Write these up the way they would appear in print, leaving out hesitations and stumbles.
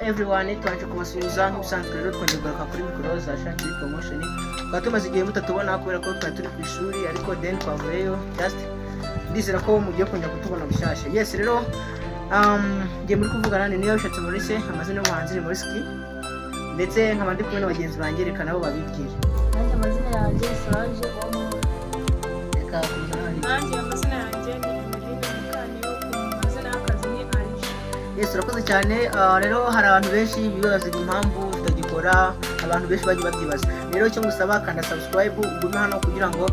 Everyone, twaje kubasuhuza nk'ibisanzwe. Rero twongeye kugaruka kuri mikoro za Shantiri Promotion. Twari tumaze igihe mutatubona kubera ko twari turi ku ishuri, ariko then twavuyeyo. Just ndizera ko mugiye kongera kutubona bushyashya. Yes, rero ngiye muri kuvugana ni niyo bishatse Maurice, amazina y'ubuhanzi ni Maurice, ndetse nkaba ndi kumwe na bagenzi banjye. Reka nabo babibwire. Nanjye amazina yanjye Solange Uwamahoro. Reka komeza n'abandi. Nanjye amazina yanjye ni Emeline Mukaniyo, ku mazina y'akazi ni Aisha. Yes, urakoze cyane. Rero hari abantu benshi bibazaga impamvu tutagikora, abantu benshi bagiye babyibaza. Rero icyo ngusaba, kanda subscribe, ugume hano kugira ngo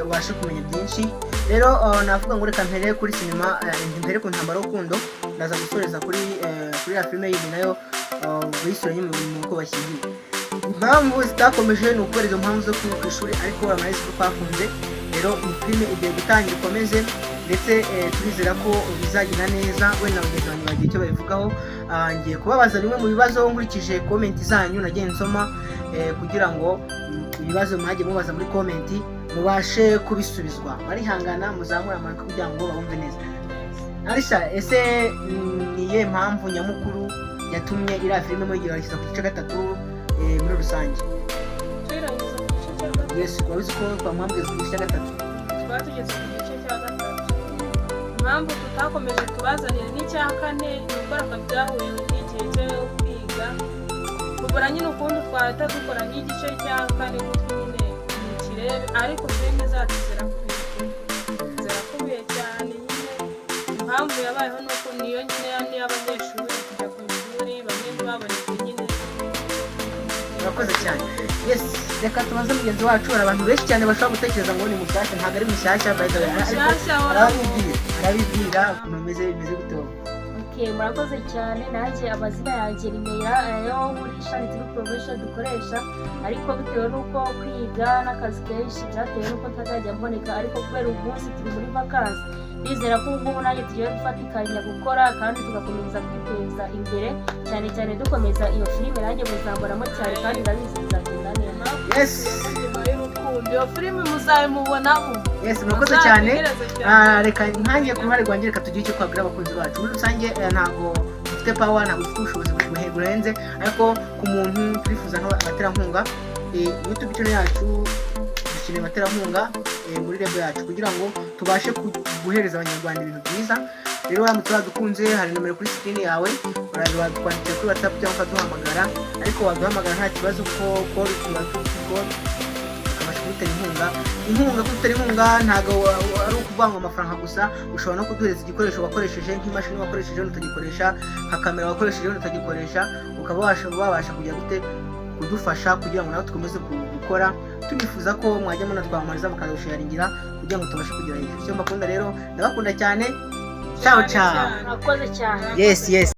ubashe kumenya byinshi. Rero navuga ngo reka mpere kuri sinema, mpere ku Ntambara y'Urukundo, ndaza gusoreza kuri ya filime yindi nayo bishyuranye mu uko bashyingiwe. Impamvu zitakomeje ni ukubera izo mpamvu zo kuba ku ishuri, ariko urabona ko twakunze. Rero iyi filime igiye gutangira ikomeze, ndetse turizera ko bizagenda neza. Wenda bagenzi banjye bagira icyo babivugaho. Ngiye kubabaza bimwe mu bibazo nkurikije comment zanyu nagiye nsoma, kugira ngo ibibazo mwagiye mubaza muri comment mubashe kubisubizwa. Barihangana, muzamure amajwi kugira ngo babumve neza. Arisha, ese ni iyihe mpamvu nyamukuru yatumye iriya filime muyigerageza ku gice gatatu muri rusange? Tuyirangiza ku gice cya gatatu? Yes, wabizi ko twamwambwiza ku gice cya gatatu. Twaba tugeze ku gice cya gatatu. Impamvu tutakomeje tubazanira n'icya kane ni ukubera ko byahuye n'igihe cyo kwiga, kubura nyine ukuntu twahita dukora nk'igice cya kane gutyo nyine mukirebe. Ariko filime zacu zirakubiye, zirakubiye cyane nyine. Impamvu yabayeho ni uko niyo nyine n'iy'abanyeshuri kujya ku ishuri, bamwe ntibaboneke nyine. Urakoze cyane. Yes, reka tubaze mugenzi wacu. Hari abantu benshi cyane bashobora gutekereza ngo ni mushyashya. Ntabwo ari mushyashya, by the way, ariko Mushyashya. arabibwira ukuntu bimeze gute wowe? Okay, murakoze cyane. Nanjye amazina yanjye ni Meya, ayo muri Shani TV Promotion dukoresha, ariko bitewe n'uko kwiga n'akazi kenshi byatewe n'uko ntazajya mboneka. Ariko kubera uyu munsi turi muri vakansi, ndizera ko ubu ngubu nanjye tugiye gufatikanya gukora kandi tugakomeza kwiteza imbere, cyane cyane dukomeza iyo filime. Nanjye muzamboramo cyane kandi ndabizi bizagenda neza. Yes. Nyuma y'urukundo, iyo filime muzabimubonamo. Yes, murakoze cyane. Muzategereze cyane. Reka nkanjye ku ruhare rwanjye, reka tugire icyo twabwira abakunzi bacu muri rusange. Ntabwo dufite power, ntabwo dufite ubushobozi burenze, ariko ku muntu turifuza nk'abaterankunga. YouTube channel yacu dukeneye abaterankunga muri label yacu kugira ngo tubashe guhereza Abanyarwanda ibintu byiza. Rero uramutse wadukunze, hari nomero kuri screen yawe, uraza watwandikira kuri WhatsApp cyangwa ukaduhamagara. Ariko waduhamagara nta kibazo, kuko call tuba turi ukabasha kudutera inkunga. Inkunga, kudutera inkunga ntabwo ari ukuvuga ngo amafaranga gusa. Ushobora no kuduhereza igikoresho wakoresheje, nk'imashini wakoresheje utagikoresha, nka kamera wakoresheje utagikoresha, ukaba wabasha kujya gute kudufasha kugira ngo nawe dukomeze gukora. Tunifuza ko mwajya munatwamamariza, mukadusharingira kugira ngo tubashe kugera hejuru. Icyo mbakunda rero, ndabakunda cyane. Ciao ciao. Murakoze cyane. Yes.